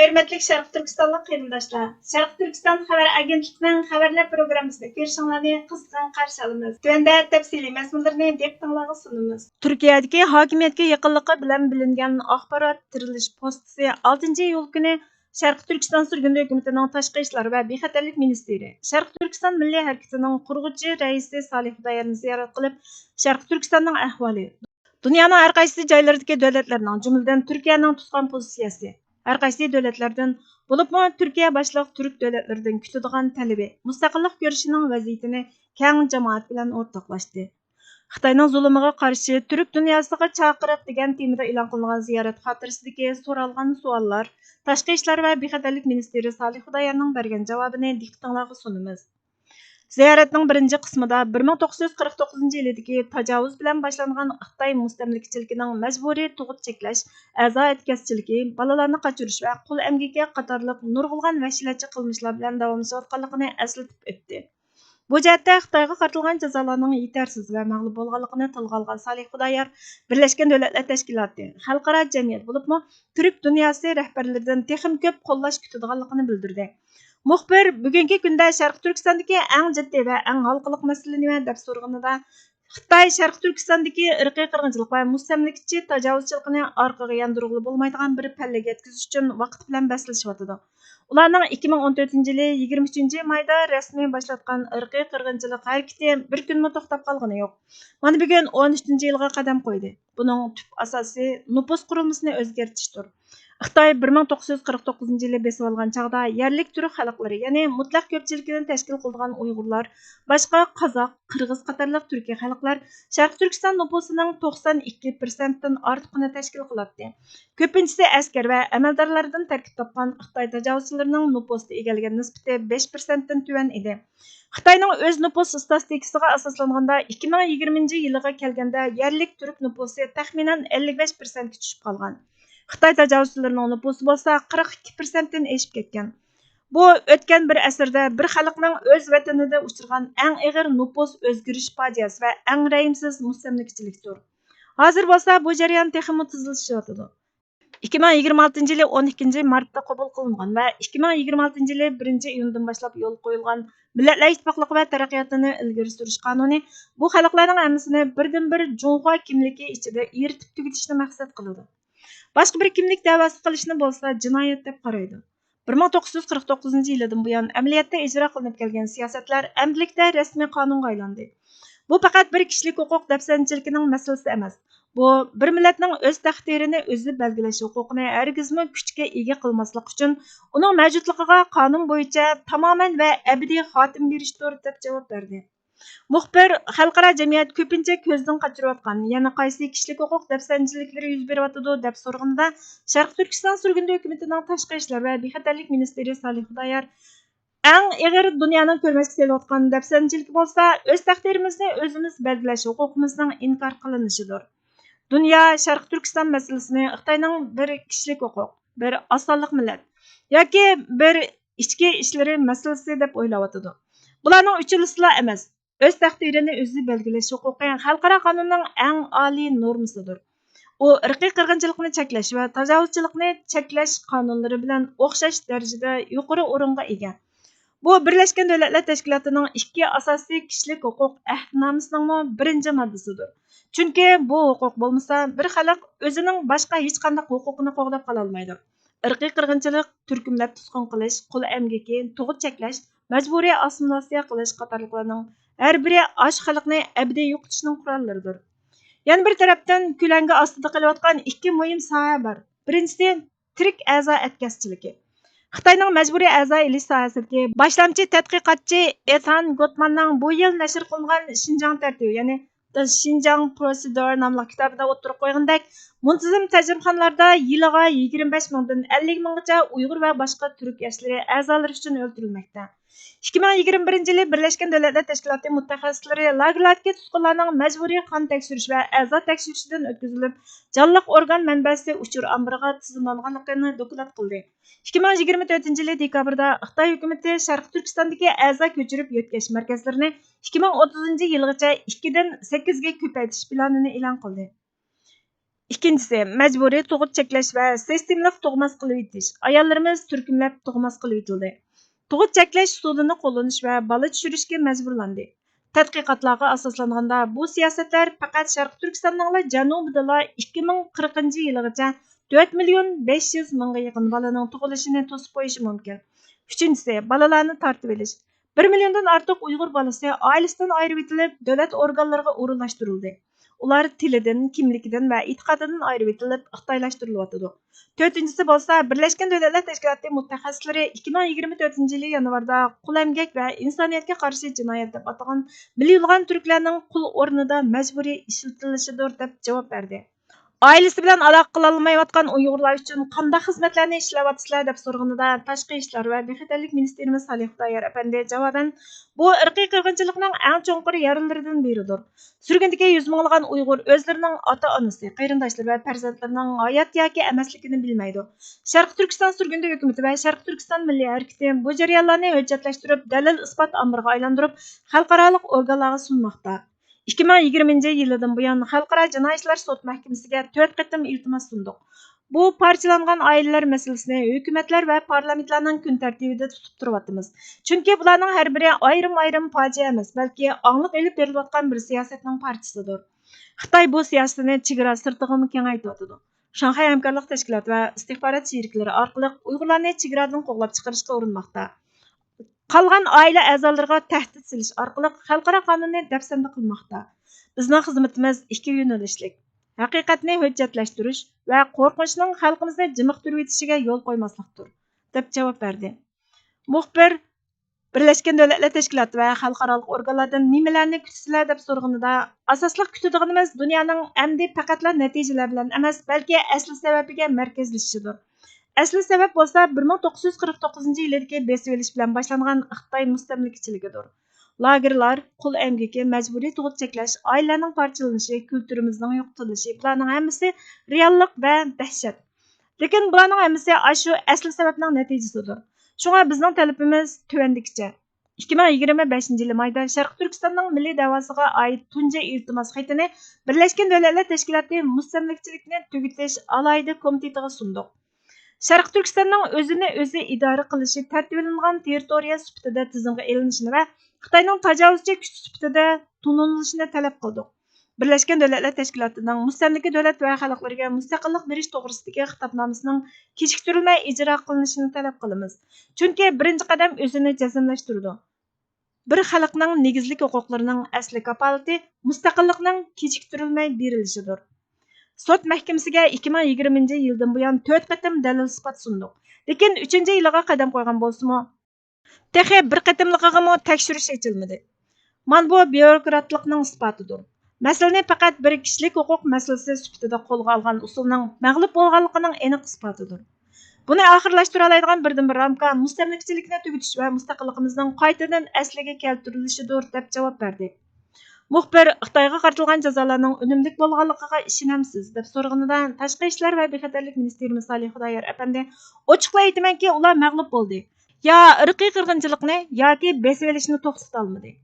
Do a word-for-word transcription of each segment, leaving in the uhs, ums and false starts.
ھۆرمەتلىك شەرقىي تۈركىستانلىق قېرىنداشلار، شەرقىي تۈركىستان خەۋەر ئاگېنتلىقىنىڭ خەۋەرلەر پروگراممىسىنى كۆرۈشۈڭلارنى قىزغىن قارشى ئالىمىز. تۆۋەندە تەپسىلىي مەزمۇنلىرىنى دىققىتىڭلارغا سۇنىمىز. تۈركىيەدىكى ھاكىمىيەتكە يېقىنلىقى بىلەن بىلىنگەن ئاخبارات تىرىلىش پوستىسى ئالتىنچى ئىيۇل كۈنى شەرقىي تۈركىستان سۈرگۈندە ھۆكۈمىتىنىڭ تاشقى ئىشلار ۋە بىخەتەرلىك مىنىستىرى، شەرقىي تۈركىستان مىللىي ھەرىكىتىنىڭ قۇرغۇچى رەئىسى سالىھ خۇدايارنى زىيارەت قىلىپ، شەرقىي تۈركىستاننىڭ ئەھۋالى، دۇنيانىڭ ھەر قايسى جايلىرىدىكى دۆلەتلەرنىڭ، جۈملىدىن تۈركىيەنىڭ تۇتقان پوزىتسىيەسى، ھەر قايسى دۆلەتلەردىن، بولۇپمۇ تۈركىيە باشلىق تۈرك دۆلەتلىرىدىن كۈتىدىغان تەلىپى، مۇستەقىللىق كۈرىشىنىڭ ۋەزىيىتىنى كەڭ جامائەت بىلەن ئورتاقلاشتى. خىتاينىڭ زۇلۇمىغا قارشى تۈرك دۇنياسىغا چاقىرىق دېگەن تېمىدا ئېلان قىلىنغان زىيارەت خاتىرىسىدىكى سورالغان سوئاللار، تاشقى ئىشلار ۋە بىخەتەرلىك مىنىستىرى سالىھ خۇدايارنىڭ بەرگەن جاۋابىنى دىققىتىڭلارغا سۇنىمىز. زىيارەتنىڭ بىرىنچى قىسمىدا بىر مىڭ توققۇز يۈز قىرىق توققۇزىنچى يىلىدىكى تاجاۋۇز بىلەن باشلانغان خىتاي مۇستەملىكىچىلىكىنىڭ مەجبۇرىي تۇغۇت چەكلەش، ئەزا ئەتكەسچىلىكى، بالىلارنى قاچۇرۇش ۋە قۇل ئەمگىكى قاتارلىق نۇرغۇنلىغان ۋەھشىيلەرچە قىلمىشلار بىلەن داۋاملىشىۋاتقانلىقىنى ئەسلىتىپ ئۆتتى. بۇ جەھەتتە خىتايغا قارىتىلغان جازالارنىڭ يېتەرسىز ۋە مەغلۇپ بولغانلىقىنى تىلغا ئالغان سالىھ خۇدايار، بىرلەشكەن دۆلەتلەر تەشكىلاتى، خەلقئارا جەمئىيەت، بولۇپمۇ تۈرك دۇنياسى رەھبەرلىرىدىن تېخىمۇ كۆپ قوللاش كۈتىدىغانلىقىنى بىلدۈردى. مۇخبىر، بۈگۈنكى كۈندە شەرقىي تۈركىستاندىكى ئەڭ جىددىي ۋە ئەڭ ھالقىلىق مەسىلە نېمە؟ دەپ سورىغىنىدا، خىتاي شەرقىي تۈركىستاندىكى ئىرقىي قىرغىنچىلىق ۋە مۇستەملىكىچى تاجاۋۇزچىلىقىنى ئارقىغا ياندۇرغىلى بولمايدىغان بىر پەللىگە يەتكۈزۈش ئۈچۈن ۋاقىت بىلەن بەسلىشىۋاتىدۇ. ئۇلارنىڭ ئىككى مىڭ ئون تۆتىنچى يىلى يىگىرمە ئۈچىنچى مايدا رەسمىي باشلاتقان ئىرقىي قىرغىنچىلىق ھەرىكىتى بىر كۈنمۇ توختاپ قالغىنى يوق. مانا بۈگۈن ئون ئۈچىنچى يىلغا قەدەم قويدى. بۇنىڭ تۈپ ئاساسى نوپۇس قۇرۇلمىسىنى ئۆزگەرتىشتۇر. خىتاي بىر مىڭ توققۇز يۈز قىرىق توققۇزىنچى يىلى بېسىۋالغان چاغدا يەرلىك تۈرك خەلقلىرى، يەنى مۇتلەق كۆپچىلىكىنى تەشكىل قىلىدىغان ئۇيغۇرلار، باشقا قازاق، قىرغىز قاتارلىق تۈركىي خەلقلەر شەرقىي تۈركىستان نوپۇسىنىڭ توقسان ئىككى پىرسەنتتىن ئارتۇقىنى تەشكىل قىلاتتى. كۆپىنچىسى ئەسكەر ۋە ئەمەلدارلاردىن تەركىب تاپقان خىتاي تاجاۋۇزچىلىرىنىڭ نوپۇستا ئىگىلىگەن نىسبىتى بەش پىرسەنتتىن تۆۋەن ئىدى. خىتاينىڭ ئۆز نوپۇس ئىستاتىستىكىسىغا ئاساسلانغاندا، ئىككى مىڭ يىگىرمىنچى يىلىغا كەلگەندە يەرلىك تۈرك نوپۇسى تەخمىنەن ئەللىك بەش پىرسەنتكە چۈشۈپ قالغان. خىتاي تاجاۋۇزچىلىرىنىڭ نوپۇسى بولسا قىرىق ئىككى پىرسەنتتىن ئېشىپ كەتكەن. بۇ ئۆتكەن بىر ئەسىردە بىر خەلقنىڭ ئۆز ۋەتىنىدە ئۇچرىغان ئەڭ ئېغىر نوپۇس ئۆزگىرىش پاجىئەسى ۋە ئەڭ رەھىمسىز مۇستەملىكىچىلىكتۇر. ھازىر بولسا بۇ جەريان تېخىمۇ تېزلىشىۋاتىدۇ. ئىككى مىڭ يىگىرمە ئالتىنچى يىلى ئون ئىككىنچى مارتتا قوبۇل قىلىنغان ۋە ئىككى مىڭ يىگىرمە ئالتىنچى يىلى بىرىنچى ئىيۇندىن باشلاپ يولغا قويۇلغان مىللەتلەر ئىتتىپاقلىقى ۋە تەرەققىياتىنى ئىلگىرى سۈرۈش قانۇنى بۇ خەلقلەرنىڭ ھەممىسىنى بىردىنبىر جۇڭخۇا كىملىكى ئىچىدە ئېرىتىپ تۈگىتىشنى مەقسەت قىلىدۇ. باشقا بىر كىملىك دەۋاسى قىلىشنى بولسا جىنايەت دەپ قارايدۇ. بىر مىڭ توققۇز يۈز قىرىق توققۇزىنچى يىلىدىن بۇيان ئەمەلىيەتتە ئىجرا قىلىنىپ كەلگەن سىياسەتلەر ئەمدىلىكتە رەسمىي قانۇنغا ئايلاندى. بۇ پەقەت بىر كىشىلىك ھوقۇق دەپسەندىچىلىكىنىڭ مەسىلىسى ئەمەس. بۇ بىر مىللەتنىڭ ئۆز تەقدىرىنى ئۆزى بەلگىلەش ھوقۇقىنى ھەرگىزمۇ كۈچكە ئىگە قىلماسلىق ئۈچۈن ئۇنىڭ مەۋجۇتلۇقىغا قانۇن بويىچە تامامەن ۋە ئەبەدىي خاتىمە بېرىشتۇر، دەپ جاۋاب بەردى. مۇخبىر، خەلقئارا جەمئىيەت كۆپىنچە كۆزدىن قاچۇرۇۋاتقان يەنە قايسى كىشىلىك ھوقۇق دەپسەندىچىلىكلىرى يۈز بېرىۋاتىدۇ؟ دەپ سورىغىنىدا، شەرقىي تۈركىستان سۈرگۈندە ھۆكۈمىتىنىڭ تاشقى ئىشلار ۋە بىخەتەرلىك مىنىستىرى سالىھ خۇدايار ئەڭ ئېغىر دۇنيانىڭ كۆرمەسكە سېلىۋاتقان دەپسەندىچىلىكى بولسا، ئۆز تەقدىرىمىزنى ئۆزىمىز بەلگىلەش ھوقۇقىمىزنىڭ ئىنكار قىلىنىشىدۇر. دۇنيا شەرقىي تۈركىستان مەسىلىسىنى خىتاينىڭ بىر كىشىلىك ھوقۇق، بىر ئاز سانلىق مىللەت ياكى بىر ئىچكى ئىشلىرى مەسىلىسى دەپ ئويلاۋاتىدۇ. بۇلارنىڭ ئۈچىلىسىلا ئەمەس، ئۆز تەقدىرىنى ئۆزى بەلگىلەش ھوقۇقى خەلقئارا قانۇننىڭ ئەڭ ئالىي نورمىسىدۇر. ئۇ ئىرقىي قىرغىنچىلىقنى چەكلەش ۋە تاجاۋۇزچىلىقنى چەكلەش قانۇنلىرى بىلەن ئوخشاش دەرىجىدە يۇقىرى ئورۇنغا ئىگە. بۇ بىرلەشكەن دۆلەتلەر تەشكىلاتىنىڭ ئىككى ئاساسىي كىشىلىك ھوقۇق ئەھدىنامىسىنىڭمۇ بىرىنچى ماددىسىدۇر. چۈنكى بۇ ھوقۇق بولمىسا، بىر خەلق ئۆزىنىڭ باشقا ھېچقانداق ھوقۇقىنى قوغداپ قالالمايدۇ. ئىرقىي قىرغىنچىلىق، تۈركۈملەپ تۇتقۇن قىلىش، قۇل ئەمگىكى، تۇغۇت چەكلەش، مەجبۇرىي ئاسسىمىلياتسىيە قىلىش قاتارلىقلارنىڭ ھەر بىرى ئاشۇ خەلقنى ئەبەدىي يوقىتىشنىڭ قوراللىرىدۇر. يەنە بىر تەرەپتىن، كۆلەڭگە ئاستىدا قېلىۋاتقان ئىككى مۇھىم ساھە بار. بىرىنچىسى، تىرىك ئەزا ئەتكەسچىلىكى. خىتاينىڭ مەجبۇرىي ئەزا ئېلىش ساھەسىدىكى باشلامچى تەتقىقاتچى ئېتان گوتماننىڭ بۇ يىل نەشر قىلىنغان شىنجاڭ تەرتىپى، يەنى The Xinjiang Procedure ناملىق كىتابىدا ئوتتۇرىغا قويغىنىدەك، مۇنتىزىم تەرجىمىخانىلاردا يىلىغا يىگىرمە بەش مىڭدىن ئەللىك مىڭغىچە ئۇيغۇر ۋە باشقا تۈرك ياشلىرى ئەزالىرى ئۈچۈن ئۆلتۈرۈلمەكتە. ئىككى مىڭ يىگىرمە بىرىنچى يىلى بىرلەشكەن دۆلەتلەر تەشكىلاتى مۇتەخەسسىسلىرى لاگېرلاردىكى تۇتقۇنلارنىڭ مەجبۇرىي قان تەكشۈرۈش ۋە ئەزا تەكشۈرۈشىدىن ئۆتكۈزۈلۈپ، جانلىق ئورگان مەنبەسى ئۇچۇر ئامبىرىغا تىزىملانغانلىقىنى دوكلات قىلدى. ئىككى مىڭ يىگىرمە تۆتىنچى يىلى دېكابىردا خىتاي ھۆكۈمىتى شەرقىي تۈركىستاندىكى ئەزا كۆچۈرۈپ يۆتكەش مەركەزلىرىنى ئىككى مىڭ ئوتتۇزىنچى يىلغىچە ئىككىدىن سەككىزگە كۆپەيتىش پىلانىنى ئېلان قىلدى. ئىككىنچىسى، مەجبۇرىي تۇغۇت چەكلەش ۋە سىستېمىلىق تۇغماس قىلىۋېتىش. ئاياللىرىمىز تۈركۈملەپ تۇغماس قىلىۋېتىلدى. تۇغۇت چەكلەش ئۇسۇلىنى قوللىنىش ۋە بالا چۈشۈرۈشكە مەجبۇرلاندى. تەتقىقاتلارغا ئاساسلانغاندا، بۇ سىياسەتلەر پەقەت شەرقىي تۈركىستاننىڭلا جەنۇبىدىلا ئىككى مىڭ قىرىقىنچى يىلىغىچە تۆت مىليون بەش يۈز مىڭغا يېقىن بالىنىڭ تۇغۇلۇشىنى توسۇپ قويۇشى مۇمكىن. ئۈچىنچىسى، بالىلارنى تارتىۋېلىش. بىر مىليوندىن ئارتۇق ئۇيغۇر بالىسى ئائىلىسىدىن ئايرىۋېتىلىپ، دۆلەت ئورگانلىرىغا ئورۇنلاشتۇرۇلدى. ئۇلار تىلىدىن، كىملىكىدىن ۋە ئېتىقادىدىن ئايرىۋېتىلىپ، خىتايلاشتۇرۇلۇۋاتىدۇ. تۆتىنچىسى بولسا، بىرلەشكەن دۆلەتلەر تەشكىلاتى مۇتەخەسسىسلىرى ئىككى مىڭ يىگىرمە تۆتىنچى يىلى يانۋاردا قۇل ئەمگەك ۋە ئىنسانىيەتكە قارشى جىنايەت دەپ ئاتىغان مىليونلىغان تۈركلەرنىڭ قۇل ئورنىدا مەجبۇرىي ئىشلىتىلىشىدۇر، دەپ جاۋاب بەردى. ئائىلىسى بىلەن ئالاقە قىلالمايۋاتقان ئۇيغۇرلار ئۈچۈن قانداق خىزمەتلەرنى ئىشلەۋاتىسىلەر؟ دەپ سورىغىنىدا، تاشقى ئىشلار ۋە بىخەتەرلىك مىنىستىرىمىز سالىھ خۇدايار ئەپەندى جاۋابەن، بۇ ئىرقىي قىرغىنچىلىقنىڭ ئەڭ چوڭقۇر يارىلىرىدىن بىرىدۇر. سۈرگۈندىكى يۈز مىڭلىغان ئۇيغۇر ئۆزلىرىنىڭ ئاتا-ئانىسى، قېرىنداشلىرى ۋە پەرزەنتلىرىنىڭ ھايات ياكى ئەمەسلىكىنى بىلمەيدۇ. شەرقىي تۈركىستان سۈرگۈندە ھۆكۈمىتى ۋە شەرقىي تۈركىستان مىللىي ھەرىكىتى بۇ جەريانلارنى ھۆججەتلەشتۈرۈپ، دەلىل-ئىسپات ئامبىرىغا ئايلاندۇرۇپ، خەلقئارالىق ئورگانلارغا سۇنماقتا. ئىككى مىڭ يىگىرمىنچى يىلىدىن بۇيان، خەلقئارا جىنايى ئىشلار سوت مەھكىمىسىگە تۆت قېتىم ئىلتىماس سۇندۇق. بۇ پارچىلانغان ئائىلىلەر مەسىلىسىنى ھۆكۈمەتلەر ۋە پارلامېنتلارنىڭ كۈن تەرتىپىدە تۇتۇپ تۇرۇۋاتىمىز. چۈنكى بۇلارنىڭ ھەر بىرى ئايرىم-ئايرىم پاجىئە ئەمەس، بەلكى ئاڭلىق ئېلىپ بېرىلىۋاتقان بىر سىياسەتنىڭ پارچىسىدۇر. خىتاي بۇ سىياسىتىنى چېگرا سىرتىغىمۇ كېڭەيتىۋاتىدۇ. شاڭخەي ھەمكارلىق تەشكىلاتى ۋە ئىستىخبارات شېرىكلىرى ئارقىلىق ئۇيغۇرلارنى چېگرادىن قوغلاپ چىقىرىشقا ئۇرۇنماقتا. قالغان ئائىلە ئەزالىرىغا تەھدىت سېلىش ئارقىلىق خەلقئارا قانۇننى دەپسەندە قىلماقتا. بىزنىڭ خىزمىتىمىز ئىككى يۆنىلىشلىك، ھەقىقەتنى ھۆججەتلەشتۈرۈش ۋە قورقۇنچنىڭ خەلقىمىزنى جىمىقتۇرۇۋېتىشىگە يول قويماسلىقتۇر، دەپ جاۋاب بەردى. مۇخبىر بىرلەشكەن دۆلەتلەر تەشكىلاتى ۋە خەلقئارالىق ئورگانلاردىن نېمىلەرنى كۈتىسىلەر؟ دەپ سورىغىنىدا، ئاساسلىق كۈتىدىغىنىمىز دۇنيانىڭ ئەمدى پەقەتلا نەتىجىلەر بىلەن ئەمەس، بەلكى ئەسلى سەۋەبىگە مەركەزلىشىشىدۇر. ئەسلى سەۋەب بولسا بىر مىڭ توققۇز يۈز قىرىق توققۇزىنچى يىلىدىكى بېسىۋېلىش بىلەن باشلانغان خىتاي مۇستەملىكىچىلىكىدۇر. لاگېرلار، قۇل ئەمگىكى، مەجبۇرىي تۇغۇت چەكلەش، ئائىلىلەرنىڭ پارچىلىنىشى، كۈلتۈرىمىزنىڭ يوقىتىلىشى، بۇلارنىڭ ھەممىسى رېئاللىق ۋە دەھشەت. لېكىن بۇلارنىڭ ھەممىسى ئاشۇ ئەسلى سەۋەبنىڭ نەتىجىسىدۇر. شۇڭا بىزنىڭ تەلىپىمىز تۆۋەندىكىچە. ئىككى مىڭ يىگىرمە بەشىنچى يىلى مايدا شەرقىي تۈركىستاننىڭ مىللىي دەۋاسىغا ئائىت تۇنجى ئىلتىماس خېتىنى بىرلەشكەن دۆلەتلەر تەشكىلاتى مۇستەملىكىچىلىكنى تۈگىتىش ئالاھىدە كومىتېتىغا سۇندۇق. شەرقىي تۈركىستاننىڭ ئۆزىنى ئۆزى ئىدارە قىلىشى تەرتىبلەنگەن تېررىتورىيە سۈپىتىدە تىزىمغا ئېلىنىشىنى ۋە خىتاينىڭ تاجاۋۇزچى كۈچ سۈپىتىدە تونۇلۇشىنى تەلەپ قىلدۇق. بىرلەشكەن دۆلەتلەر تەشكىلاتىنىڭ مۇستەملىكە دۆلەت ۋە خەلقلىرىگە مۇستەقىللىق بېرىش توغرىسىدىكى خىتابنامىسىنىڭ كېچىكتۈرۈلمەي ئىجرا قىلىنىشىنى تەلەپ قىلىمىز. چۈنكى بىرىنچى قەدەم ئۆزىنى جەزملەشتۈرىدۇ. بىر خەلقنىڭ نېگىزلىك ھوقۇقلىرىنىڭ ئەسلى كاپالىتى مۇستەقىللىقنىڭ كېچىكتۈرۈلمەي بېرىلىشىدۇر. سوت مەھكىمىسىگە ئىككى مىڭ يىگىرمىنچى يىلدىن بۇيان تۆت قېتىم دەلىل-ئىسپات سۇندۇق. لېكىن ئۈچىنچى يىلىغا قەدەم قويغان بولسىمۇ، تېخى بىر قېتىملىقىغىمۇ تەكشۈرۈش ئېچىلمىدى. مانا بۇ بيۇروكراتلىقنىڭ ئىسپاتىدۇر. مەسىلىنى پەقەت بىر كىشىلىك ھوقۇق مەسىلىسى سۈپىتىدە قولغا ئالغان ئۇسۇلنىڭ مەغلۇپ بولغانلىقىنىڭ ئېنىق ئىسپاتىدۇر. بۇنى ئاخىرلاشتۇرالايدىغان بىردىنبىر رامكا مۇستەملىكىچىلىكنى تۈگىتىش ۋە مۇستەقىللىقىمىزنىڭ قايتىدىن ئەسلىگە كەلتۈرۈلۈشىدۇر، دەپ جاۋاب بەردى. مۇخبىر خىتايغا قارىتىلغان جازالارنىڭ ئۈنۈملۈك بولغانلىقىغا ئىشىنەمسىز؟ دەپ سورىغىنىدا، تاشقى ئىشلار ۋە بىخەتەرلىك مىنىستىرىمىز سالىھ خۇدايار ئەپەندى، ئوچۇقلا ئېيتىمەنكى، ئۇلار مەغلۇپ بولدى. يا ئىرقىي قىرغىنچىلىقنى ياكى بېسىۋېلىشنى توختىتالمىدى.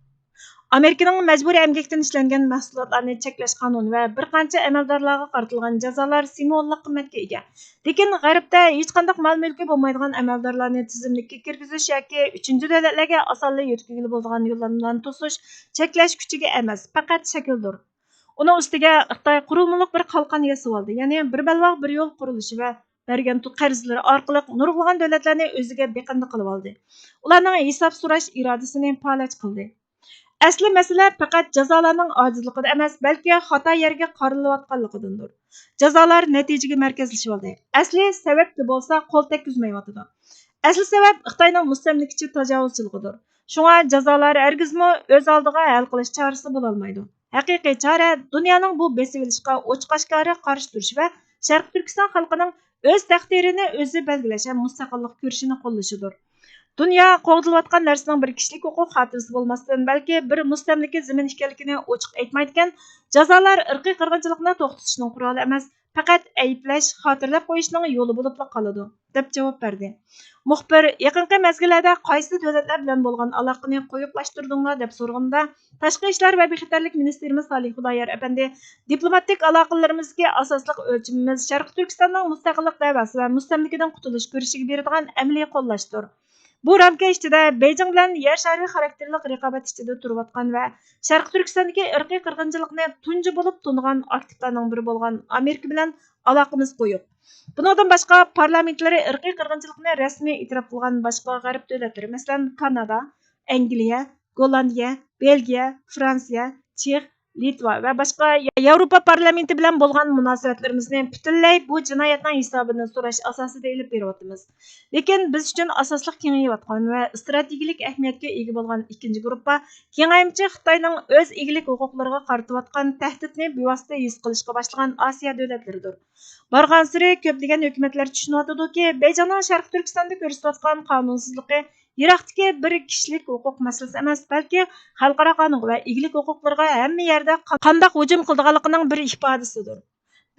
ئامېرىكىنىڭ مەجبۇرىي ئەمگەكتىن ئىشلەنگەن مەھسۇلاتلارنى چەكلەش قانۇنى ۋە بىر قانچە ئەمەلدارلارغا قارىتىلغان جازالار سىمۋوللۇق قىممەتكە ئىگە. لېكىن غەربتە ھېچقانداق مال-مۈلكى بولمايدىغان ئەمەلدارلارنى تىزىملىككە كىرگۈزۈش ياكى ئۈچىنچى دۆلەتلەرگە ئاسانلا يۆتكىگىلى بولىدىغان يوللانمىلارنى توسۇش چەكلەش كۈچىگە ئەمەس، پەقەت شەكىلدۇر. ئۇنىڭ ئۈستىگە خىتاي قۇرۇلمىلىق بىر قالقان ياسىۋالدى، يەنى بىر بەلباغ بىر يول قۇرۇلۇشى ۋە بەرگەن قەرزلىرى ئارقىلىق نۇرغۇنلىغان دۆلەتلەرنى ئۆزىگە بېقىندى قىلىۋالدى. ئۇلارنىڭ ھېساب سوراش ئىرادىسىنى پالەچ قىلدى. ئەسلى مەسىلە پەقەت جازالارنىڭ ئاجىزلىقىدا ئەمەس، بەلكى خاتا يەرگە قارىلىۋاتقانلىقىدىندۇر. جازالار نەتىجىگە مەركەزلىشىۋالدى. ئەسلى سەۋەبكە بولسا قول تەگكۈزمەيۋاتىدۇ. ئەسلى سەۋەب خىتاينىڭ مۇستەملىكىچى تاجاۋۇزچىلىقىدۇر. شۇڭا جازالار ھەرگىزمۇ ئۆز ئالدىغا ھەل قىلىش چارىسى بولالمايدۇ. ھەقىقىي چارە دۇنيانىڭ بۇ بېسىۋېلىشقا ئوچۇق-ئاشكارا قارشى تۇرۇشى ۋە شەرقىي تۈركىستان خەلقىنىڭ ئۆز تەقدىرىنى ئۆزى بەلگىلەش ھەم مۇستەقىللىق كۈرىشىنى قوللىشىدۇر. دۇنيا قوغدىلىۋاتقان نەرسىنىڭ بىر كىشىلىك ھوقۇق خاتىرىسى بولماستىن، بەلكى بىر مۇستەملىكە زېمىن ئىكەنلىكىنى ئوچۇق ئېيتمايدىكەن، جازالار ئىرقىي قىرغىنچىلىقنى توختىتىشنىڭ قورالى ئەمەس، پەقەت ئەيىبلەش، خاتىرىلەپ قويۇشنىڭ يولى بولۇپلا قالىدۇ، دەپ جاۋاب بەردى. مۇخبىر، يېقىنقى مەزگىللەردە قايسى دۆلەتلەر بىلەن بولغان ئالاقىنى قويۇقلاشتۇردۇڭلار؟ دەپ سورىغىنىدا، تاشقى ئىشلار ۋە بىخەتەرلىك مىنىستىرىمىز سالىھ خۇدايار ئەپەندى، دىپلوماتىك ئالاقىلىرىمىزدىكى ئاساسلىق ئۆلچىمىمىز شەرقىي تۈركىستاننىڭ مۇستەقىللىق دەۋاسى ۋە مۇستەملىكىدىن قۇتۇلۇش كۈرىشىگە بېرىدىغان ئەمەلىي قوللاشتۇر. بۇ رامكا ئىچىدە بېيجىڭ بىلەن يەر شارى خاراكتېرلىق رىقابەت ئىچىدە تۇرۇۋاتقان ۋە شەرقىي تۈركىستاندىكى ئىرقىي قىرغىنچىلىقنى تۇنجى بولۇپ تونۇغان ئاكتىپلارنىڭ بىرى بولغان ئامېرىكا بىلەن ئالاقىمىز قويۇق. بۇنىڭدىن باشقا، پارلامېنتلىرى ئىرقىي قىرغىنچىلىقنى رەسمىي ئېتىراپ قىلغان باشقا غەرب دۆلەتلىرى، مەسىلەن، كانادا، ئەنگلىيە، گوللاندىيە، بېلگىيە، فرانسىيە، چېخ، لىتۋا ۋە باشقا ياۋروپا پارلامېنتى بىلەن بولغان مۇناسىۋەتلىرىمىزنى پۈتۈنلەي بۇ جىنايەتنىڭ ھېسابىدىن سوراش ئاساسىدا ئېلىپ بېرىۋاتىمىز. لېكىن بىز ئۈچۈن ئاساسلىق كېڭىيىۋاتقان ۋە ئىستراتېگىيەلىك ئەھمىيەتكە ئىگە بولغان ئىككىنچى گۇرۇپپا كېڭەيمىچە خىتاينىڭ ئۆز ئىگىلىك ھوقۇقلىرىغا قارىتىۋاتقان تەھدىتنى بىۋاسىتە ھېس قىلىشقا باشلىغان ئاسىيا دۆلەتلىرىدۇر. بارغانسېرى كۆپلىگەن ھۆكۈمەتلەر چۈشىنىۋاتىدۇكى، بېيجىڭنىڭ شەرقىي تۈركىستاندا كۆرسىتىۋاتقان قانۇنسىزلىقى يىراقتىكى بىر كىشىلىك ھوقۇق مەسىلىسى ئەمەس، بەلكى خەلقئارا قانۇنغا ۋە ئىگىلىك ھوقۇقلىرىغا ھەممە يەردە قا-، قانداق ھۇجۇم قىلىدىغانلىقىنىڭ بىر ئىپادىسىدۇر.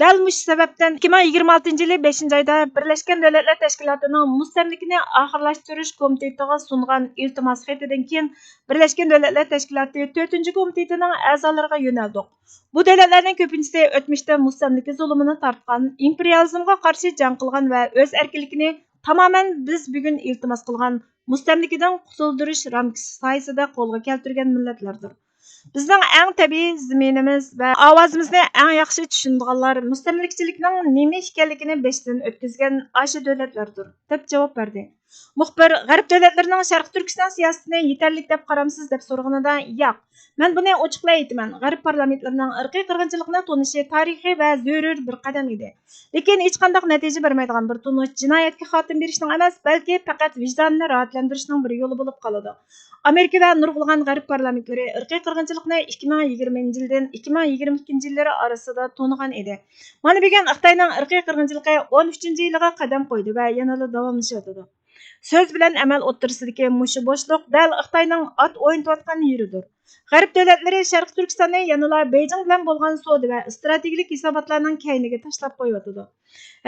دەل مۇشۇ سەۋەبتىن، ئىككى مىڭ يىگىرمە ئالتىنچى يىلى بەشىنچى ئايدا بىرلەشكەن دۆلەتلەر تەشكىلاتىنىڭ مۇستەملىكىنى ئاخىرلاشتۇرۇش كومىتېتىغا سۇنغان ئىلتىماس خېتىدىن كېيىن، بىرلەشكەن دۆلەتلەر تەشكىلاتى تۆتىنچى كومىتېتىنىڭ ئەزالىرىغا يۆنەلدۇق. بۇ دۆلەتلەرنىڭ كۆپىنچىسى ئۆتمۈشتە مۇستەملىكە زۇلۇمىنى تارتقان، ئىمپېرىيالىزمغا قارشى جەڭ قىلغان ۋە ئۆز ئەركىنلىكىنى تامامەن بىز بۈگۈن ئىلتىماس قىلغان مۇستەملىكىدىن قۇتۇلدۇرۇش رامكىسى سايىسىدا قولغا كەلتۈرگەن مىللەتلەردۇر. بىزنىڭ ئەڭ تەبىئىي زېمىنىمىز ۋە ئاۋازىمىزنى ئەڭ ياخشى چۈشىنىدىغانلار مۇستەملىكىچىلىكنىڭ نېمە ئىكەنلىكىنى بېشىدىن ئۆتكۈزگەن ئاشۇ دۆلەتلەردۇر، دەپ جاۋاب بەردى. مۇخبىر، غەرب دۆلەتلىرىنىڭ شەرقىي تۈركىستان سىياسىتىنى يېتەرلىك دەپ قارامسىز؟ دەپ سورىغىنىدا، ياق. مەن بۇنى ئوچۇقلا ئېيتىمەن، غەرب پارلامېنتلىرىنىڭ ئىرقىي قىرغىنچىلىقنى تونۇشى تارىخىي ۋە زۆرۈر بىر قەدەم ئىدى. لېكىن ھېچقانداق نەتىجە بەرمەيدىغان بىر تونۇش جىنايەتكە خاتىمە بېرىشنىڭ ئەمەس، بەلكى پەقەت ۋىجداننى راھەتلەندۈرۈشنىڭ بىر يولى بولۇپ قالىدۇ. ئامېرىكا ۋە نۇرغۇنلىغان غەرب پارلامېنتلىرى ئىرقىي قىرغىنچىلىقنى ئىككى مىڭ يىگىرمىنچى يىلدىن ئىككى مىڭ يىگىرمە ئىككىنچى يىللىرى ئارىسىدا تونۇغان ئىدى. مانا بۈگۈن خىتاينىڭ ئىرقىي قىرغىنچىلىقى ئون ئۈچىنچى يىلىغا قەدەم قويدى ۋە يەنىلا داۋاملىشىۋاتىدۇ. سۆز بىلەن ئەمەل ئوتتۇرىسىدىكى مۇشۇ بوشلۇق دەل خىتاينىڭ ئات ئوينىتىۋاتقان يېرىدۇر. غەرب دۆلەتلىرى شەرقىي تۈركىستاننى يەنىلا بېيجىڭ بىلەن بولغان سودا ۋە ئىستراتېگىيەلىك ھېساباتلارنىڭ كەينىگە تاشلاپ قويۇۋاتىدۇ.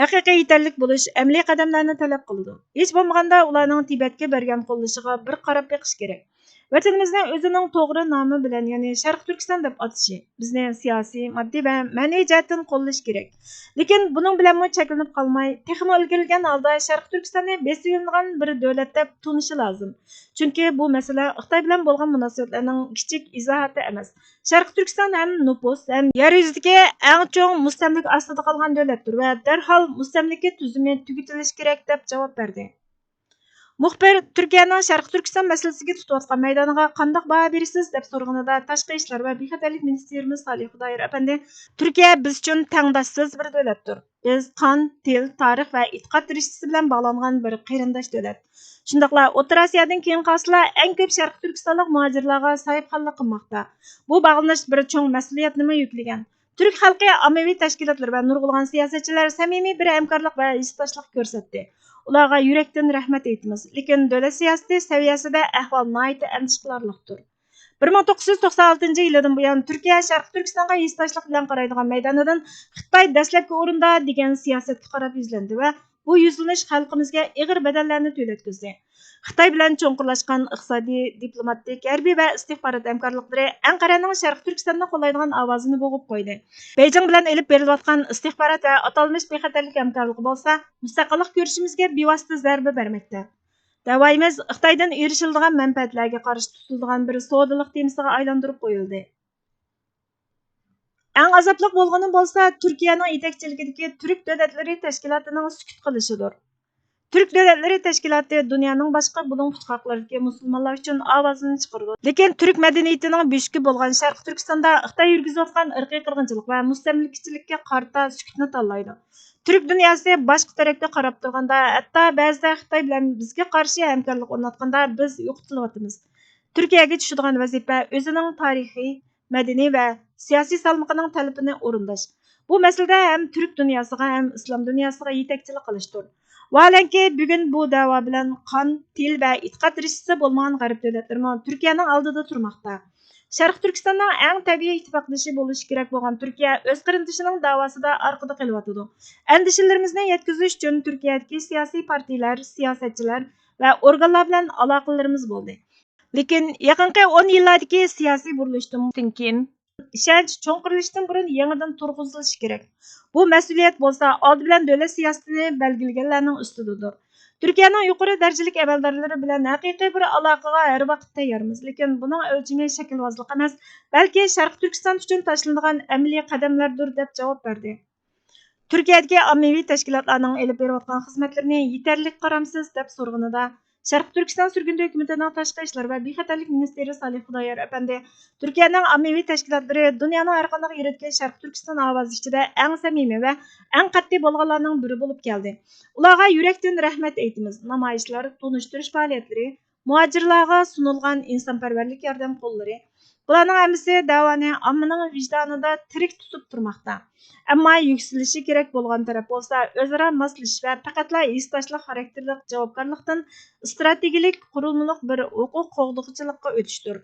ھەقىقىي يېتەرلىك بولۇش ئەمەلىي قەدەملەرنى تەلەپ قىلىدۇ. ھېچ بولمىغاندا ئۇلارنىڭ تىبەتكە بەرگەن قوللىشىغا بىر قاراپ بېقىش كېرەك. ۋەتىنىمىزنى ئۆزىنىڭ توغرا نامى بىلەن، يەنى شەرقىي تۈركىستان دەپ ئاتىشى، بىزنى سىياسىي، ماددىي ۋە مەنىۋى جەھەتتىن قوللىشى كېرەك. لېكىن بۇنىڭ بىلەنمۇ چەكلىنىپ قالماي، تېخىمۇ ئىلگىرىلىگەن ھالدا شەرقىي تۈركىستاننى بېسىۋېلىنغان بىر دۆلەت دەپ تونۇشى لازىم. چۈنكى بۇ مەسىلە خىتاي بىلەن بولغان مۇناسىۋەتلەرنىڭ كىچىك ئىزاھاتى ئەمەس. شەرقىي تۈركىستان ھەم نوپۇس، ھەم يەر يۈزىدىكى ئەڭ چوڭ مۇستەملىكە ئاستىدا قالغان دۆلەتتۇر ۋە دەرھال مۇستەملىكە تۈزۈمى تۈگىتىلىشى كېرەك، دەپ جاۋاب بەردى. مۇخبىر، تۈركىيەنىڭ شەرقىي تۈركىستان مەسىلىسىگە تۇتۇۋاتقان مەيدانىغا قانداق باھا بېرىسىز؟ دەپ سورىغىنىدا، تاشقى ئىشلار ۋە بىخەتەرلىك مىنىستىرىمىز سالىھ خۇدايار ئەپەندى، تۈركىيە بىز ئۈچۈن تەڭداشسىز بىر دۆلەتتۇر. بىز قان، تىل، تارىخ ۋە ئېتىقاد رىشتىسى بىلەن باغلانغان بىر قېرىنداش دۆلەت. شۇنداقلا ئوتتۇرا ئاسىيادىن كېيىن قالسىلا، ئەڭ كۆپ شەرقىي تۈركىستانلىق مۇھاجىرلارغا ساھىبخانلىق قىلماقتا. بۇ باغلىنىش بىر چوڭ مەسئۇلىيەتنىمۇ يۈكلىگەن. تۈرك خەلقى ئاممىۋى تەشكىلاتلىرى ۋە نۇرغۇنلىغان سىياسەتچىلەر سەمىمىي بىر ھەمكارلىق ۋە ھېسداشلىق كۆرسەتتى. ئۇلارغا يۈرەكتىن رەھمەت ئېيتىمىز. لېكىن دۆلەت سىياسىتى سەۋىيەسىدە ئەھۋال ناھايىتى ئەندىشە قىلارلىقتۇر. بىر مىڭ توققۇز يۈز توقسان ئالتىنچى يىلىدىن بۇيان، تۈركىيە شەرقىي تۈركىستانغا ھېسداشلىق بىلەن قارايدىغان مەيدانىدىن خىتاي دەسلەپكى ئورۇندا دېگەن سىياسەتكە قاراپ يۈزلەندى ۋە بۇ يۈزلىنىش خەلقىمىزگە ئېغىر بەدەللەرنى تۆلەتكۈزدى. خىتاي بىلەن چوڭقۇرلاشقان ئىقتىسادىي، دىپلوماتىك، ھەربىي ۋە ئىستىخبارات ھەمكارلىقلىرى ئەنقەرەنىڭ شەرقىي تۈركىستاننى قوللايدىغان ئاۋازىنى بوغۇپ قويدى. بېيجىڭ بىلەن ئېلىپ بېرىلىۋاتقان ئىستىخبارات ۋە ئاتالمىش بىخەتەرلىك ھەمكارلىقى بولسا مۇستەقىللىق كۈرىشىمىزگە بىۋاسىتە زەربە بەرمەكتە. دەۋايىمىز خىتايدىن ئېرىشىلىدىغان مەنپەئەتلەرگە قارشى تۇتۇلىدىغان بىر سودىلىق تېمىسىغا ئايلاندۇرۇپ قويۇلدى. ئەڭ ئازابلىق بولغىنى بولسا تۈركىيەنىڭ يېتەكچىلىكىدىكى تۈرك دۆلەتلىرى تەشكىلاتىنىڭ سۈكۈت قىلىشىدۇر. تۈرك دۆلەتلىرى تەشكىلاتى دۇنيانىڭ باشقا بۇلۇڭ پۇچقاقلىرىدىكى مۇسۇلمانلار ئۈچۈن ئاۋازىنى چىقىرىدۇ. لېكىن تۈرك مەدەنىيىتىنىڭ بۆشۈكى بولغان شەرقىي تۈركىستاندا خىتاي يۈرگۈزۈۋاتقان ئىرقىي قىرغىنچىلىق ۋە مۇستەملىكىچىلىككە قارىتا سۈكۈتنى تاللايدۇ. تۈرك دۇنياسى باشقا تەرەپكە قاراپ تۇرغاندا، ھەتتا بەزىدە خىتاي بىلەن بىزگە قارشى ھەمكارلىق ئورناتقاندا بىز يوقىتىلىۋاتىمىز. تۈركىيەگە چۈشىدىغان ۋەزىپە ئۆزىنىڭ تارىخىي، مەدەنىي ۋە سىياسىي سالمىقىنىڭ تەلىپىنى ئورۇنداش. بۇ مەسىلىدە ھەم تۈرك دۇنياسىغا، ھەم ئىسلام دۇنياسىغا يېتەكچىلىك قىلىشتۇر. ۋاھالەنكى، بۈگۈن بۇ دەۋا بىلەن قان، تىل ۋە ئېتىقاد رىشتىسى بولمىغان غەرب دۆلەتلىرىمۇ تۈركىيەنىڭ ئالدىدا تۇرماقتا. شەرقىي تۈركىستاننىڭ ئەڭ تەبىئىي ئىتتىپاقدىشى بولۇشى كېرەك بولغان تۈركىيە ئۆز قېرىندىشىنىڭ داۋاسىدا ئارقىدا قېلىۋاتىدۇ. ئەندىشىلىرىمىزنى يەتكۈزۈش ئۈچۈن تۈركىيەدىكى سىياسىي پارتىيىلەر، سىياسەتچىلەر ۋە ئورگانلار بىلەن ئالاقىلىرىمىز بولدى. لېكىن يېقىنقى ئون يىللاردىكى سىياسىي بۇرۇلۇشتىن كېيىن، ئىشەنچ چوڭقۇرلىشىشتىن بۇرۇن يېڭىدىن تۇرغۇزۇلۇشى كېرەك. بۇ مەسئۇلىيەت بولسا ئالدى بىلەن دۆلەت سىياسىتىنى بەلگىلىگەنلەرنىڭ ئۈستىدىدۇر. تۈركىيەنىڭ يۇقىرى دەرىجىلىك ئەمەلدارلىرى بىلەن ھەقىقىي بىر ئالاقىگە ھەر ۋاقىت تەييارمىز، لېكىن بۇنىڭ ئۆلچىمى شەكىلۋازلىق ئەمەس، بەلكى شەرقىي تۈركىستان ئۈچۈن تاشلىنىدىغان ئەمەلىي قەدەملەردۇر، دەپ جاۋاب بەردى. تۈركىيەدىكى ئاممىۋى تەشكىلاتلارنىڭ ئېلىپ بېرىۋاتقان خىزمەتلىرىنى يېتەرلىك قارامسىز، دەپ سورىغىنىدا، شەرقىي تۈركىستان سۈرگۈندە ھۆكۈمىتىنىڭ تاشقى ئىشلار ۋە بىخەتەرلىك مىنىستىرى سالىھ خۇدايار ئەپەندى، تۈركىيەنىڭ ئاممىۋى تەشكىلاتلىرى دۇنيانىڭ ھەر قانداق يېرىدىكى شەرقىي تۈركىستان ئاۋازى ئىچىدە ئەڭ سەمىمىي ۋە ئەڭ قەتئىي بولغانلارنىڭ بىرى بولۇپ كەلدى. ئۇلارغا يۈرەكتىن رەھمەت ئېيتىمىز. نامايىشلار، تونۇشتۇرۇش پائالىيەتلىرى، مۇھاجىرلارغا سۇنۇلغان ئىنسانپەرۋەرلىك ياردەم قوللىرى، بۇلارنىڭ ھەممىسى دەۋانى ئاممىنىڭ ۋىجدانىدا تىرىك تۇتۇپ تۇرماقتا. ئەمما يۈكسىلىشى كېرەك بولغان تەرەپ بولسا ئۆزئارا ماسلىشىش ۋە پەقەتلا ھېسداشلىق خاراكتېرلىك جاۋابكارلىقتىن ئىستراتېگىيىلىك قۇرۇلمىلىق بىر ھوقۇق قوغدىغۇچىلىققا ئۆتۈشتۇر.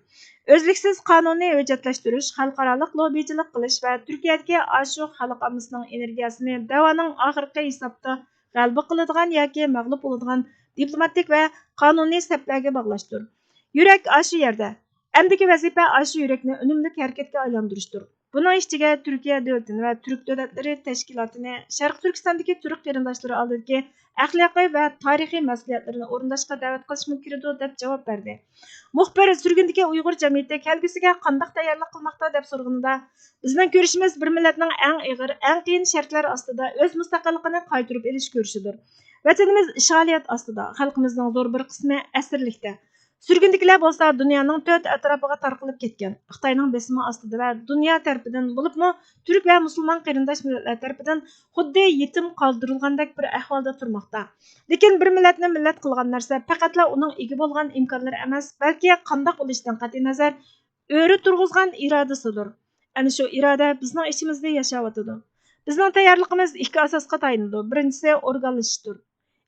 ئۈزلۈكسىز قانۇننى ھۆججەتلەشتۈرۈش، خەلقئارالىق لوببىچىلىق قىلىش ۋە تۈركىيەدىكى ئاشۇ خەلق ئاممىسىنىڭ ئېنېرگىيەسىنى دەۋانىڭ ئاخىرقى ھېسابتا غەلىبە قىلىدىغان ياكى مەغلۇپ بولىدىغان دىپلوماتىك ۋە قانۇنىي سەپلەرگە باغلاشتۇر. يۈرەك ئاشۇ يەردە. ئەمدىكى ۋەزىپە ئاشۇ يۈرەكنى ئۈنۈملۈك ھەرىكەتكە ئايلاندۇرۇشتۇر. بۇنىڭ ئىچىگە تۈركىيە دۆلىتىنى ۋە تۈرك دۆلەتلىرى تەشكىلاتىنى شەرقىي تۈركىستاندىكى تۈرك قېرىنداشلىرى ئالدىدىكى ئەخلاقىي ۋە تارىخىي مەسئۇلىيەتلىرىنى ئورۇنداشقا دەۋەت قىلىشمۇ كىرىدۇ، دەپ جاۋاب بەردى. مۇخبىر سۈرگۈندىكى ئۇيغۇر جەمئىيىتى كەلگۈسىگە قانداق تەييارلىق قىلماقتا، دەپ سورىغىنىدا، بىزنىڭ كۈرىشىمىز بىر مىللەتنىڭ ئەڭ ئېغىر، ئەڭ قىيىن شەرتلەر ئاستىدا ئۆز مۇستەقىللىقىنى قايتۇرۇپ ئېلىش كۈرىشىدۇر. ۋەتىنىمىز ئىشغالىيەت ئاستىدا، خەلقىمىزنىڭ زور بىر قىسمى ئەسىرلىكتە. سۈرگۈندىكىلەر بولسا دۇنيانىڭ تۆت ئەتراپىغا تارقىلىپ كەتكەن. خىتاينىڭ بېسىمى ئاستىدا ۋە دۇنيا تەرىپىدىن، بولۇپمۇ تۈرك ۋە مۇسۇلمان قېرىنداش مىللەتلەر تەرىپىدىن خۇددى يېتىم قالدۇرۇلغاندەك بىر ئەھۋالدا تۇرماقتا. لېكىن بىر مىللەتنى مىللەت قىلغان نەرسە پەقەتلا ئۇنىڭ ئىگە بولغان ئىمكانلىرى ئەمەس، بەلكى قانداق بولۇشىدىن قەتئىينەزەر، ئۆرە تۇرغۇزغان ئىرادىسىدۇر. ئەنە شۇ ئىرادە بىزنىڭ ئىچىمىزدە ياشاۋاتىدۇ. بىزنىڭ تەييارلىقىمىز ئىككى ئاساسقا تايىنىدۇ. بىرىنچىسى ئورگانلىشىشتۇر.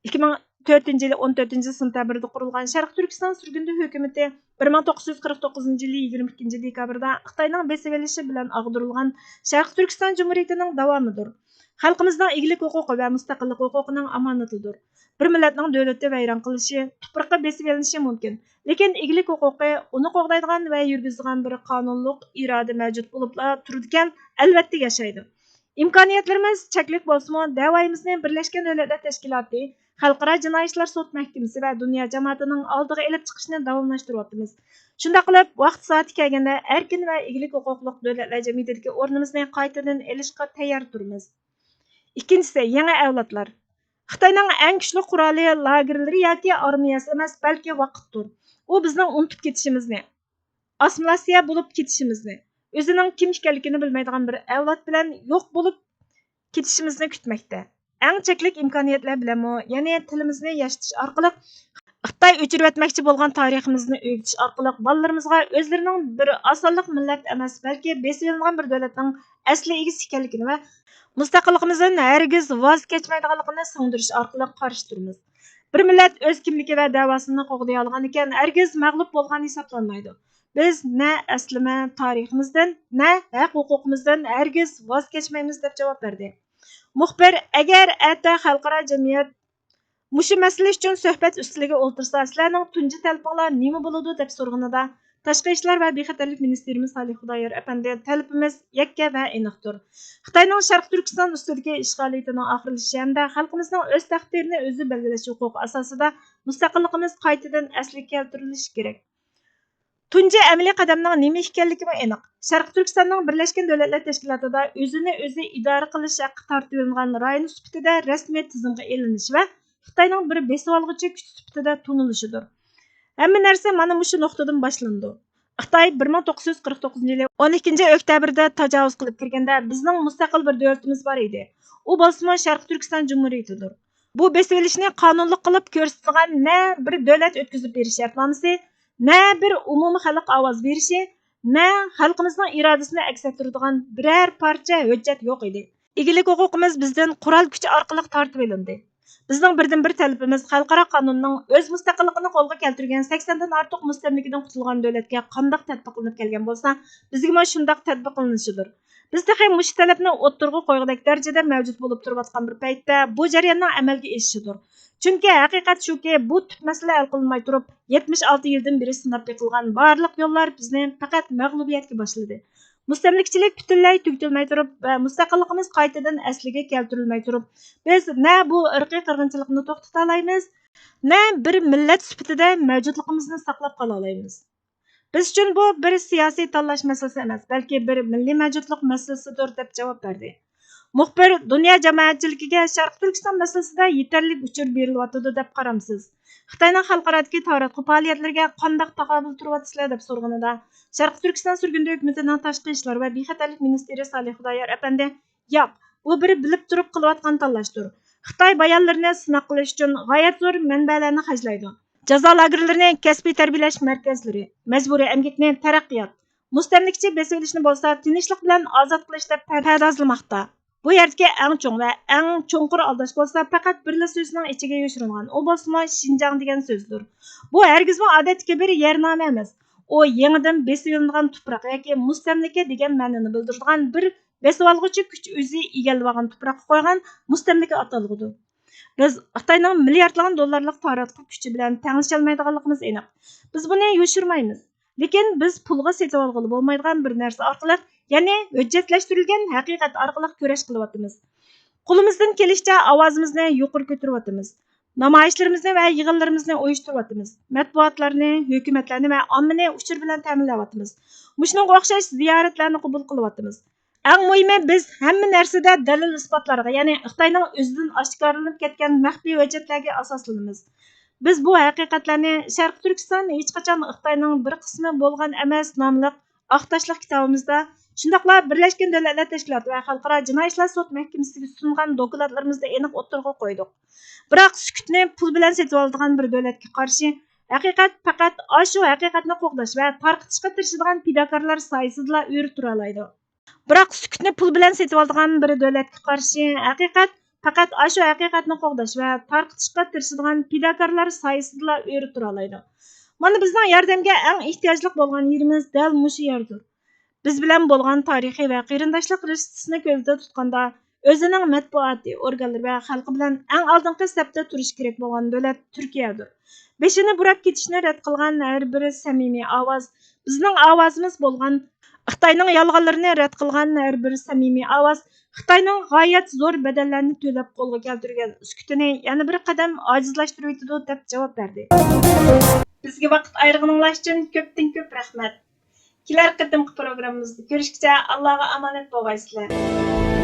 ئىككى مىڭ تۆتىنچى يىلى ئون تۆتىنچى سېنتەبىردە قۇرۇلغان شەرقىي تۈركىستان سۈرگۈندە ھۆكۈمىتى بىر مىڭ توققۇز يۈز قىرىق توققۇزىنچى يىلى يىگىرمە ئىككىنچى دېكابىردا خىتاينىڭ بېسىۋېلىشى بىلەن ئاغدۇرۇلغان شەرقىي تۈركىستان جۇمھۇرىيىتىنىڭ داۋامىدۇر. خەلقىمىزنىڭ ئىگىلىك ھوقۇقى ۋە مۇستەقىللىق ھوقۇقىنىڭ ئامانىتىدۇر. بىر مىللەتنىڭ دۆلىتى ۋەيران قىلىشى، تۇپرىقى بېسىۋېلىنىشى مۇمكىن، لېكىن ئىگىلىك ھوقۇقى ئۇنى قوغدايدىغان ۋە يۈرگۈزىدىغان بىر قانۇنلۇق ئىرادە مەۋجۇت بولۇپلا تۇرىدىكەن، ئەلۋەتتە ياشايدۇ. ئىمكانىيەتلىرىمىز چەكلىك بولسىمۇ، دەۋايىمىزنى بىرلەشكەن دۆلەتلەر تەشكىلاتى، خەلقئارا جىنايى ئىشلار سوت مەھكىمىسى ۋە دۇنيا جامائىتىنىڭ ئالدىغا ئېلىپ چىقىشنى داۋاملاشتۇرۇۋاتىمىز. شۇنداق قىلىپ، ۋاقتى سائىتى كەلگەندە ئەركىن ۋە ئىگىلىك ھوقۇقلۇق دۆلەتلەر جەمئىيىتىدىكى ئورنىمىزنى قايتىدىن ئېلىشقا تەييار تۇرىمىز. ئىككىنچىسى، يېڭى ئەۋلادلار. خىتاينىڭ ئەڭ كۈچلۈك قورالى لاگېرلىرى ياكى ئارمىيەسى ئەمەس، بەلكى ۋاقىتتۇر. ئۇ بىزنىڭ ئۇنتۇپ كېتىشىمىزنى، ئاسسىمىلياتسىيە بولۇپ كېتىشىمىزنى، ئۆزىنىڭ كىم ئىكەنلىكىنى بىلمەيدىغان بىر ئەۋلاد بىلەن يوق بولۇپ كېتىشىمىزنى كۈتمەكتە. ئەڭ چەكلىك ئىمكانىيەتلەر بىلەنمۇ، يەنى تىلىمىزنى ياشىتىش ئارقىلىق، خىتاي ئۆچۈرۈۋەتمەكچى بولغان تارىخىمىزنى ئۆگىتىش ئارقىلىق بالىلىرىمىزغا ئۆزلىرىنىڭ بىر ئاز سانلىق مىللەت ئەمەس، بەلكى بېسىۋېلىنغان بىر دۆلەتنىڭ ئەسلى ئىگىسى ئىكەنلىكىنى ۋە مۇستەقىللىقىمىزدىن ھەرگىز ۋاز كەچمەيدىغانلىقىنى سىڭدۈرۈش ئارقىلىق قارشى تۇرىمىز. بىر مىللەت ئۆز كىملىكى ۋە دەۋاسىنى قوغدىيالىغانىكەن، ھەرگىز مەغلۇپ بولغان ھېسابلانمايدۇ. بىز نە ئەسلىمە تارىخىمىزدىن، نە ھەق ھوقۇقىمىزدىن ھەرگىز ۋاز كەچمەيمىز، دەپ جاۋاب بەردى. مۇخبىر، ئەگەر ئەتە خەلقئارا جەمئىيەت مۇشۇ مەسىلە ئۈچۈن سۆھبەت ئۈستىلىگە ئولتۇرسا، سىلەرنىڭ تۇنجى تەلىپىڭلار نېمە بولىدۇ؟ دەپ سورىغىنىدا، تاشقى ئىشلار ۋە بىخەتەرلىك مىنىستىرىمىز سالىھ خۇدايار ئەپەندى، تەلىپىمىز يەككە ۋە ئېنىقتۇر. خىتاينىڭ شەرقىي تۈركىستان ئۈستىدىكى ئىشغالىيىتىنىڭ ئاخىرلىشىشى ھەمدە خەلقىمىزنىڭ ئۆز تەقدىرىنى ئۆزى بەلگىلەش ھوقۇقى ئاساسىدا مۇستەقىللىقىمىز قايتىدىن ئەسلىگە كەلتۈرۈلۈشى كېرەك. تۇنجى ئەمەلىي قەدەمنىڭ نېمە ئىكەنلىكىمۇ ئېنىق. شەرقىي تۈركىستاننىڭ بىرلەشكەن دۆلەتلەر تەشكىلاتىدا ئۆزىنى ئۆزى ئىدارە قىلىش ھەققى تارتىۋېلىنغان رايون سۈپىتىدە رەسمىي تىزىمغا ئېلىنىشى ۋە خىتاينىڭ بىر بېسىۋالغۇچى كۈچ سۈپىتىدە تونۇلۇشىدۇر. ھەممە نەرسە مانا مۇشۇ نۇقتىدىن باشلىنىدۇ. خىتاي بىر مىڭ توققۇز يۈز قىرىق توققۇزىنچى يىلى ئون ئىككىنچى ئۆكتەبىردە تاجاۋۇز قىلىپ كىرگەندە، بىزنىڭ مۇستەقىل بىر دۆلىتىمىز بار ئىدى. ئۇ بولسىمۇ شەرقىي تۈركىستان جۇمھۇرىيىتىدۇر. بۇ بېسىۋېلىشنى قانۇنلۇق قىلىپ كۆرسىتىدىغان نە بىر دۆلەت ئۆتكۈزۈپ بېرىش شەرتنامىسى، نە بىر ئومۇمىي خەلق ئاۋاز بېرىشى، نە خەلقىمىزنىڭ ئىرادىسىنى ئەكس ئەتتۈرىدىغان بىرەر پارچە ھۆججەت يوق ئىدى. ئىگىلىك ھوقۇقىمىز بىزدىن قورال كۈچى ئارقىلىق تارتىۋېلىندى. بىزنىڭ بىردىنبىر تەلىپىمىز خەلقئارا قانۇننىڭ ئۆز مۇستەقىللىقىنى قولغا كەلتۈرگەن سەكسەندىن ئارتۇق مۇستەملىكىدىن قۇتۇلغان دۆلەتكە قانداق تەتبىقلىنىپ كەلگەن بولسا، بىزگىمۇ شۇنداق تەتبىقلىنىشىدۇر. بىز تېخى مۇشۇ تەلەپنى ئوتتۇرىغا قويغۇدەك دەرىجىدە مەۋجۇت بولۇپ تۇرۇۋاتقان بىر پەيتتە، بۇ جەرياننىڭ ئەمەلگە ئېشىشىدۇر. چۈنكى ھەقىقەت شۇكى، بۇ تۈپ مەسىلە ھەل قىلىنماي تۇرۇپ، يەتمىش ئالتە يىلدىن بېرى سىناپ بېقىلغان بارلىق يوللار بىزنى پەقەت مەغلۇبىيەتكە باشلىدى. مۇستەملىكىچىلىك پۈتۈنلەي تۈگىتىلمەي تۇرۇپ ۋە مۇستەقىللىقىمىز قايتىدىن ئەسلىگە كەلتۈرۈلمەي تۇرۇپ، بىز نە بۇ ئىرقىي قىرغىنچىلىقنى توختىتالايمىز، نە بىر مىللەت سۈپىتىدە مەۋجۇتلۇقىمىزنى ساقلاپ قالالايمىز. بىز ئۈچۈن بۇ بىر سىياسىي تاللاش مەسىلىسى ئەمەس، بەلكى بىر مىللىي مەۋجۇتلۇق مەسىلىسىدۇر، دەپ جاۋاب بەردى. مۇخبىر دۇنيا جامائەتچىلىكىگە شەرقىي تۈركىستان مەسىلىسىدە يېتەرلىك ئۇچۇر بېرىلىۋاتىدۇ دەپ قارامسىز؟ خىتاينىڭ خەلقئارادىكى تاراتقۇ پائالىيەتلىرىگە قانداق تاقابىل تۇرۇۋاتىسىلەر دەپ سورىغىنىدا، شەرقىي تۈركىستان سۈرگۈندە ھۆكۈمىتىنىڭ تاشقى ئىشلار ۋە بىخەتەرلىك مىنىستىرى سالىھ خۇدايار ئەپەندى، ياق، بۇ بىر بىلىپ تۇرۇپ قىلىۋاتقان تاللاشتۇر. خىتاي بايانلىرىنى سىناق قىلىش ئۈچۈن غايەت زور مەنبەلەرنى خەجلەيدۇ. جازا لاگېرلىرىنى، كەسپىي تەربىيەلەش مەركەزلىرى، مەجبۇرىي ئەمگەكنى، تەرەققىيات، مۇستەملىكىچى بېسىۋېلىشنى بولسا تىنچلىق بىلەن ئازاد قىلىش دەپ پەردازلىماقتا. بۇ يەردىكى ئەڭ چوڭ ۋە ئەڭ چوڭقۇر ئالداش بولسا پەقەت بىرلا سۆزنىڭ ئىچىگە يوشۇرۇنغان، ئۇ بولسىمۇ شىنجاڭ دېگەن سۆزدۇر. بۇ ھەرگىزمۇ ئادەتتىكى بىر يەرنامە ئەمەس. ئۇ يېڭىدىن بېسىۋېلىنغان تۇپراق ياكى مۇستەملىكە دېگەن مەنىنى بىلدۈرىدىغان بىر بېسىۋالغۇچى كۈچ ئۆزى ئىگىلىۋالغان تۇپراققا قويغان مۇستەملىكە ئاتالغۇدۇر. بىز خىتاينىڭ مىلياردلىغان دوللارلىق تاراتقۇ كۈچى بىلەن تەڭلىشەلمەيدىغانلىقىمىز ئېنىق. بىز بۇنى يوشۇرمايمىز. لېكىن بىز پۇلغا سېتىۋالغىلى بولمايدىغان بىر نەرسە ئارقىلىق، يەنى ھۆججەتلەشتۈرۈلگەن ھەقىقەت ئارقىلىق كۈرەش قىلىۋاتىمىز. قولىمىزدىن كېلىشىچە ئاۋازىمىزنى يۇقىرى كۆتۈرۈۋاتىمىز. نامايىشلىرىمىزنى ۋە يىغىنلىرىمىزنى ئۇيۇشتۇرۇۋاتىمىز. مەتبۇئاتلارنى، ھۆكۈمەتلەرنى ۋە ئاممىنى ئۇچۇر بىلەن تەمىنلەۋاتىمىز. مۇشۇنىڭغا ئوخشاش زىيارەتلەرنى قوبۇل قىلىۋاتىمىز. ئەڭ مۇھىمى، بىز ھەممە نەرسىدە دەلىل-ئىسپاتلارغا، يەنى خىتاينىڭ ئۆزىدىن ئاشكارىلىنىپ كەتكەن مەخپىي ھۆججەتلەرگە ئاساسلىنىمىز. بىز بۇ ھەقىقەتلەرنى شەرقىي تۈركىستان ھېچقاچان خىتاينىڭ بىر قىسمى بولغان ئەمەس ناملىق ئاق تاشلىق كىتابىمىزدا، شۇنداقلا بىرلەشكەن دۆلەتلەر تەشكىلاتى ۋە خەلقئارا جىنايى ئىشلار سوت مەھكىمىسىگە سۇنغان دوكلاتلىرىمىزدا ئېنىق ئوتتۇرىغا قويدۇق. بىراق سۈكۈتنى پۇل بىلەن سېتىۋالىدىغان بىر دۆلەتكە قارشى ھەقىقەت پەقەت ئاشۇ ھەقىقەتنى قوغداش ۋە تارقىتىشقا تىرىشىدىغان پىداكارلار سايىسىدىلا ئۆرە تۇرالايدۇ. بىراق سۈكۈتنى پۇل بىلەن سېتىۋالىدىغان بىر دۆلەتكە قارشى ھەقىقەت پەقەت ئاشۇ ھەقىقەتنى قوغداش ۋە تارقىتىشقا تىرىشىدىغان پىداكارلار سايىسىدىلا ئۆرە تۇرالايدۇ. مانا بىزنىڭ ياردەمگە ئەڭ ئېھتىياجلىق بولغان يېرىمىز دەل مۇشۇ يەردۇر. بىز بىلەن بولغان تارىخىي ۋە قېرىنداشلىق رىشتىسىنى كۆزدە تۇتقاندا، ئۆزىنىڭ مەتبۇئاتى، ئورگانلىرى ۋە خەلقى بىلەن ئەڭ ئالدىنقى سەپتە تۇرۇشى كېرەك بولغان دۆلەت تۈركىيەدۇر. بېشىنى بۇراپ كېتىشنى رەت قىلغان ھەر بىر سەمىمىي ئاۋاز، بىزنىڭ ئاۋازىمىز بولغان، خىتاينىڭ يالغانلىرىنى رەت قىلغان ھەر بىر سەمىمىي ئاۋاز خىتاينىڭ غايەت زور بەدەللەرنى تۆلەپ قولغا كەلتۈرگەن سۈكۈتىنى يەنە بىر قەدەم ئاجىزلاشتۇرۇۋېتىدۇ، دەپ جاۋاب بەردى. بىزگە ۋاقىت ئايرىغىنىڭلار ئۈچۈن كۆپتىن كۆپ رەھمەت. كېلەر قېتىمقى پروگراممىمىزدا كۆرۈشكىچە ئاللاغا ئامانەت بولغايسىلەر.